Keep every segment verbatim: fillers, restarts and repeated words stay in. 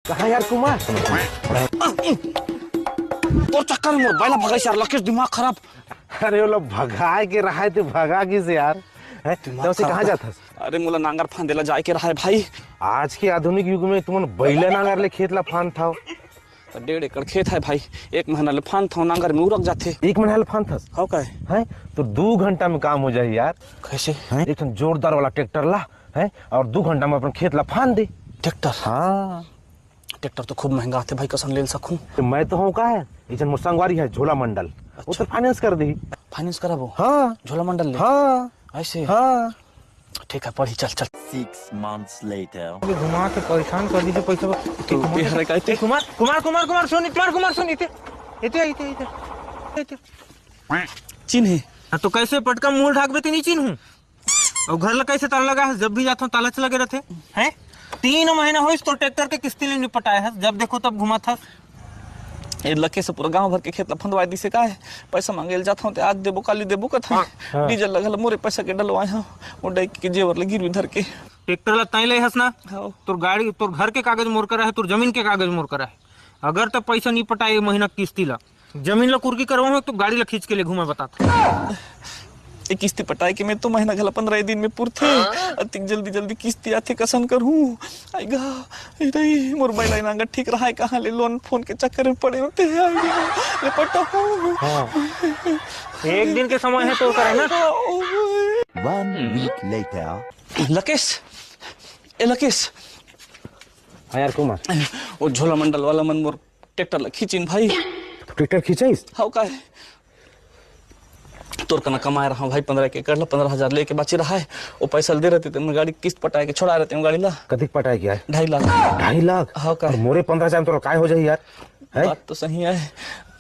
कहाँ यार कुमार? तोर चक्कर में मोर बैला भगाइस यार, लकेश, दिमाग खराब। अरे, वो लोग भगाए के रहा है, तू भगा किसे यार? हैं? दिमाग तो उसे खराब कहाँ कर। जात हस? अरे, मोला नांगर फांदे ला जाए के रहा है भाई। आज के आधुनिक युग में तुमन बैला नांगर ले खेत ला फांदथव। त डेढ़ एकड़ खेत है भाई, एक महीना ले फांदथव, नांगर में उरक जाथे। एक महीना ले फांदथस? हव काय? हैं? तो दू घंटा में काम हो जाही यार। कैसे? हैं? एक ठन जोरदार वाला ट्रैक्टर ला, हैं? और दू घंटा में अपन खेत ला फांद दे। ट्रैक्टर? हाँ। ट्रैक्टर तो खूब महंगा आथे भाई, कसन ले सकूं? तो मैं तो हूँ का है, एक झन मोर संगवारी है झोला मंडल, वो तो अच्छा। फाइनेंस कर दी। फाइनेंस कराबो? हाँ। झोला मंडल ले? हाँ। ऐसे? हाँ। ठीक है, पढ़ी, चल, चल। Six months later. अभी घुमा के परेशान कर दीजिए, पैसा। तू ए हरे का इते? ए, कुमार, कुमार, कुमार, कुमार, सुन, कुमार, कुमार, सुन, इते, इते, इते, इते, इते। चिन्ह है। हाँ, तो कैसे पटका मुंह ढाकबे, ते नहीं चिन्हूं? और घर ला कैसे ताला लगा है? जब भी जाता हूँ, ताला च लगे रहते हैं। तीन महीना होइस तो ट्रैक्टर के किस्ती ले निपटाए हस, जब देखो तब घुमा था। ए लकेश पूरा गांव भर के खेत ला फंदवाए दिसे का है? पैसा मांगे ल जात हूँ, ते आज देबो, काली देबो कथा। हाँ। डीजल लगा ला, मोरे पैसा के डलवाए हूँ। वो डाई के जेवर ला गिरवी धर के। ट्रैक्टर ला तय ले हस ना? हाँ। तोर गाड़ी, तोर घर के कागज मोर करा है, तोर जमीन के कागज मोर करा है। अगर त पैसा नहीं पटाए ए महीना किस्ती ला, जमीन ला कुर्की करवाहूं, तो गाड़ी ला खींच के ले घूमा, बता। ए किस्ती पटाए के में तो महीना घला पंद्रह दिन में पुरथे। अतिक जल्दी जल्दी किस्ती आथे, कसन करहूं? आई गा, आई रही, मोर बैला नांगर ठीक रहा है, कहाँ ले लोन फोन के चक्कर में पड़े होते हैं। आई गा, ले पटाहूं। हाँ। एक दिन के समय है तो करा ना। One week later. लकेश, ए लकेश। हाँ यार, कुमार। वो झोला मंडल वाला मन मोर ट्रैक्टर ला खींचिन भाई। तो ट्रैक्टर खींचाइस? हव काय? तोर कना कमाए रहा भाई, पंद्रह के कर ला, पंद्रह हजार लेके बाची रहा है। वो पैसा दे रहते, ते मैं गाड़ी किस्त पटाए के छोड़ा रहते हूँ गाड़ी ला। कतिक पटाए के आए? ढाई लाख। ढाई लाख? हव काय? और मोरे पंद्रह हजार में तोरा काय हो जाही यार? हैं? बात तो सही है।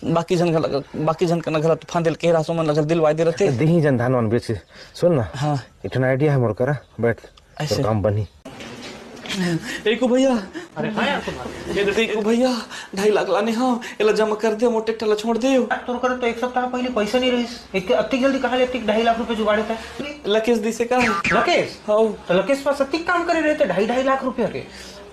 बाकी झन घला, बाकी झन कना घला तूफान दिल के रासो मन लगल दिलवाए दे रहते। देही जन धान वान बेच। सुन ना। हाँ। एक ठन आइडिया है मोर करा, बैठ। ऐसे? तोर काम बनी। एको भैया। अरे हाँ यार, कुमार। ये दे एको भैया, ढाई लाख लाने हव, एला जमा कर दे, मोर ट्रैक्टर ला छोड़ दे। तोर करे तो एक सप्ताह पहले पैसा नहीं रहिस। एक अतिक जल्दी कहाँ ले अतिक ढाई लाख रुपए जुगाड़े था? लकेश दिसे का? लकेश? हाँ। तो लकेश पास अतिक काम करे रहते ढाई, ढाई लाख रुपया के।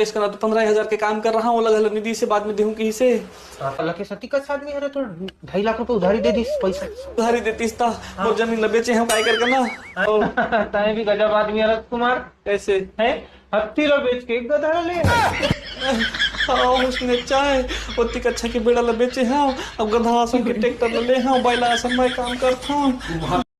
इसका ना तो पंद्रह हजार के काम कर रहा हूँ, ओला घलो नहीं दिसे, बाद में देहूँ कहिसे। हाँ, तो लकेश अतिक अच्छा आदमी है रे, तो ढाई लाख रुपए उधारी दे दिस पैसा। उधारी देतिस ता, हाँ। मोर जमीन ला बेचे हव, काय कर करना? हाँ। तय भी गजब आदमी है कुमार। कैसे? हैं? हत्ती ला बेच के एक गधा ले। हाँ, उसने चाहे, ओतिक अच्छा के बेड़ा ला बेचे हव, अब गधा आसन के ट्रैक्टर ला ले हव, बैला आसन मैं काम करथव।